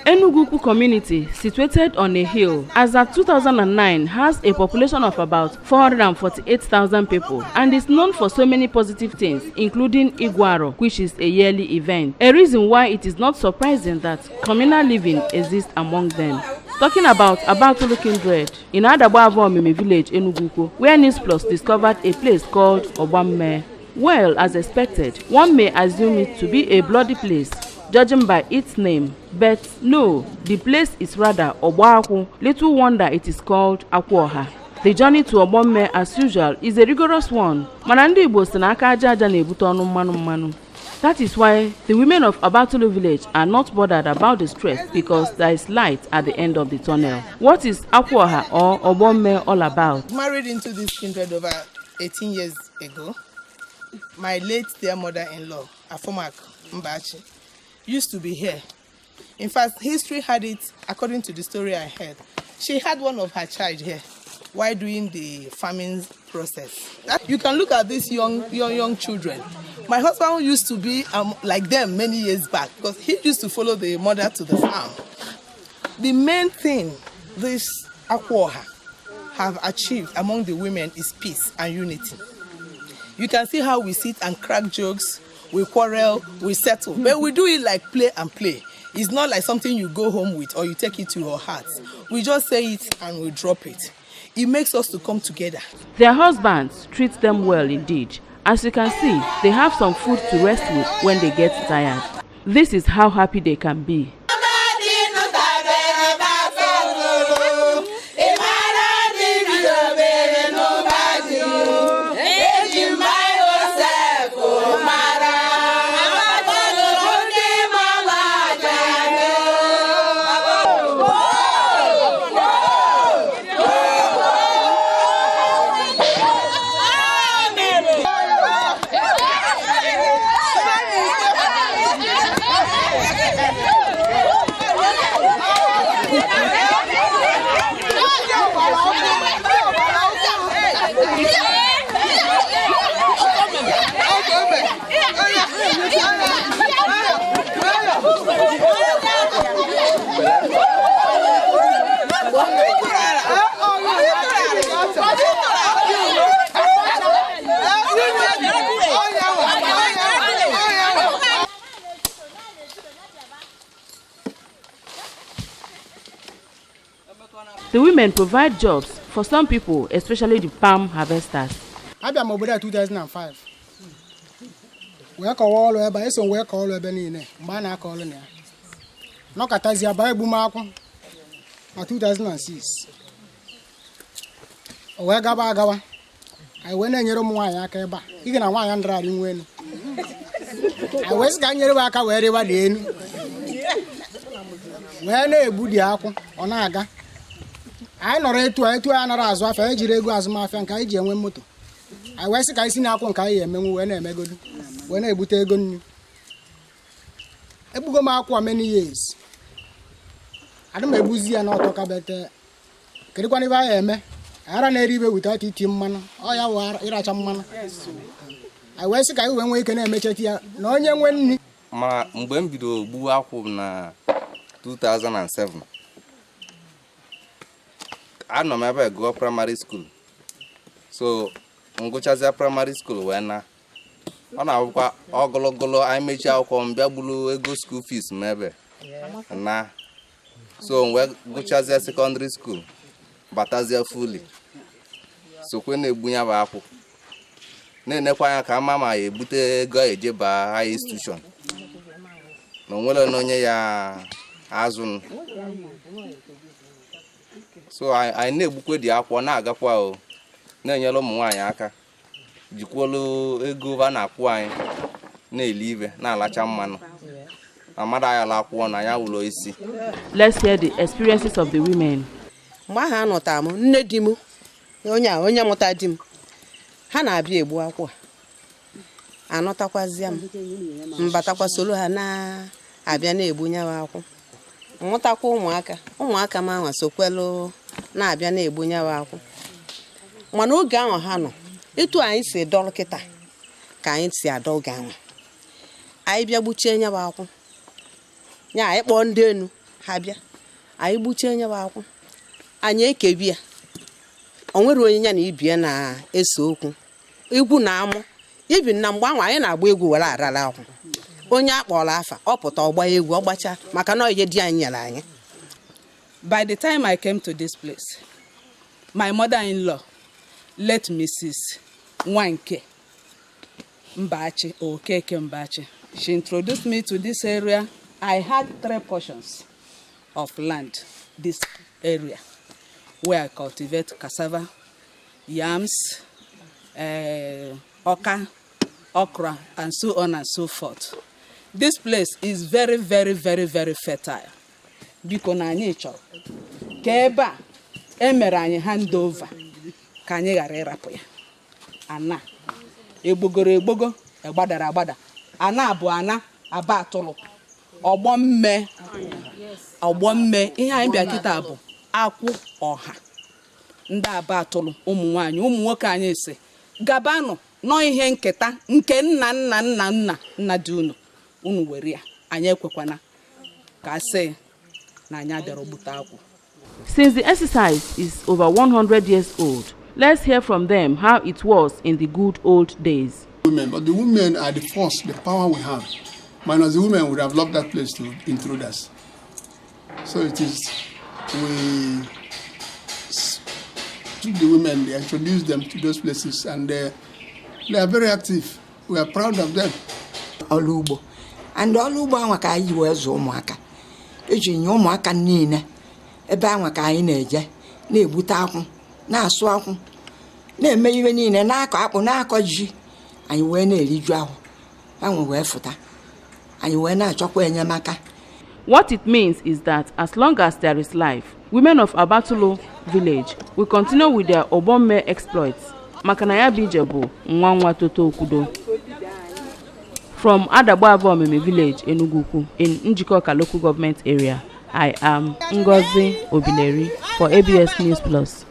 Enugu community, situated on a hill, as at 2009 has a population of about 448,000 people and is known for so many positive things, including Iguaro, which is a yearly event. A reason why it is not surprising that communal living exists among them. Talking about Abatulu Kindred in Adagbo Omimi village, Enugu, where News Plus discovered a place called Obamme. Well, as expected, one may assume it to be a bloody place, judging by its name. But no, the place is rather Oboaku. Little wonder it is called Akwoha. The journey to Obomme, as usual, is a rigorous one. Mana ndị Igbo si na aka aja aja na-ebute ọnụ mmanụ mmanụ. That is why the women of Abatulu village are not bothered about the stress, because there is light at the end of the tunnel. What is Akwoha or Obomme all about? Married into this kindred over 18 years ago, my late dear mother-in-law, Afomak Mbachi, used to be here. In fact, history had it, according to the story I heard, she had one of her child here while doing the farming process. You can look at these young children. My husband used to be like them many years back, because he used to follow the mother to the farm. The main thing this Akwoha have achieved among the women is peace and unity. You can see how we sit and crack jokes, we quarrel, we settle, but we do it like play and play. It's not like something you go home with or you take it to your heart. We just say it and we drop it. It makes us to come together. Their husbands treat them well indeed. As you can see, they have some food to rest with when they get tired. This is how happy they can be. The women provide jobs for some people, especially the palm harvesters. Abịa m obodo a 2005. Wee kọwa ọrụ ebe a, eso wee kọọ ọrụ ebe niile mgbe a na-akọ ọrụ na ya. Nọkọtazi aba egbu m akwụ na 2006. O wee gaba agawa. Anyị wee na-enyere ụmụ nwaanyị aka ebe a. Ige na nwaanyị ndara arị nwe elu. Anyị wee sị ka nyere m aka wee rịwa dị elu. Wee na-egbu dị akwụ, ọ na-aga. Anyị nọrọ etu a etu a nara azụ afịa, anyị jiri ego azụmahịa nke anyị ji enwe moto. Anyị wee sị ka anyị si n'akwụ nke anyị emenwu wee na-emegodu, wee na-ebute ego nri. Egbugo m akwụ many years. Adị m egbuzi ya n'ọtọ ka bete. Kedụkwana ibe anyị eme? Ara na-eri ibe without iti mmanụ. Ọ ya wụ ịracha mmanụ. Anyị wee sị ka anyị wee nwee ike na-emecheta ya na onye nwe nri. Ma mgbe m bidoro gbuwa akwụ na 2007, anọ m ebe gụọ primary school. So ngụchazịa primary school wee na ọ na-abụkwa ogologolo anyị mechie akwụkwọ m bịa gburu ego school fees m ebe na. So m wee gụchazịa secondary school, batazie fully, sokwe na-egbu ya bụ akwụ, na-enekwa anya ka ama ma ya ebute ego eje baa high institution na onwere na onye ya azụ. So anyị na-egbukwe dị akwụ na-agakwa o, na-enyere ụmụ nwaanyị aka, jikwolu ego a na-akwụ anyị na-eli ibe na-alacha mmanụ. Na mmadụ ayala akwụọ na ya wụlọ isi. Let's hear the experiences of the women. Mgbe ahụ anọtara m, nne di m, onye mụta di m, ha na-abịa egbu akwụ a. Anọtakwazịa m, mbatakwa soro ha na-abịa na-egbu nyawa akwụ. Mụtakwa ụmụaka, ụmụaka m ahụ sokwelu na-abịa na-egbu nyawa akwụ. Mana oge ahụ ha nọ, etu anyị si dọrọ kịta ka anyị si adọ oge ahụ. Anyị bịa gbuchie nyawa akwụ. Nya anyị kpọọ ndị enu, Ha bịa, anyị gbuchie nyewa akwụ, anyị ekebi ya. O nwere onye ya na ibie na-ese okwu. Egwu na-amụ ibi na mgbe ahụ anyị na-agba egwu were arara akwụ. Onye akpọrọ afa ọ pụta ọgba egwu ọgbacha maka na ihe di anyị nyere anyị. By the time I came to this place, my mother-in-law, late Mrs. Nwanke Mbachi, Okeke Mbachi, she introduced me to this area. I had 3 portions of land, this area, where I cultivate cassava, yams, oka, okra, and so on and so forth. This place is very, very, very, very fertile. Biko na anyị chọrọ ka ebe a emere anyị handover ka anyị ghara ịrapụ ya. Ana egbogoro egbogo, egbadara agbada. Ana bụ ana aba atụrụ ọgbọ mme, ọgbọ mme. Ihe anyị bịa kịta bụ akwụ ọha ndị aba atụrụ, ụmụ nwaanyị, ụmụ nwoke. Anyị si gabanụ nọ ihe nketa nke nna nna nna nna nna dị unu, unu were ya. Anyị ekwekwana ka asị na anyị abịara gbute akwụ. Since the exercise is over 100 years old, let's hear from them how it was in the good old days. Women, but the women are the force, the power we have. Minus the women would have loved that place to intruders. So it is, we took the women, they introduced them to those places, and they are very active. We are proud of them. Ọrụ ugbo and ọrụ ugbo anwa ka anyị ji wee zụọ ụmụaka, eji nye ụmụaka niile ebe anwa ka anyị na-eje na-egbute akwụ, na-asụ akwụ, na-eme ihe niile, na-akọ akpụ, na-akọ ji. Anyị wee na-eriju ahụ anwụ wee fụta, anyị wee na-achọkwa enyemaka. What it means is that as long as there is life, women of Abatulu village will continue with their Ogbonme exploits. Maka na ya bụ ije bụ nwa nwa toto okwudo. From Adagbo Omimi village, Enugu-Ukwu, in Njikoka local government area, I am Ngozi Obileri for ABS News Plus.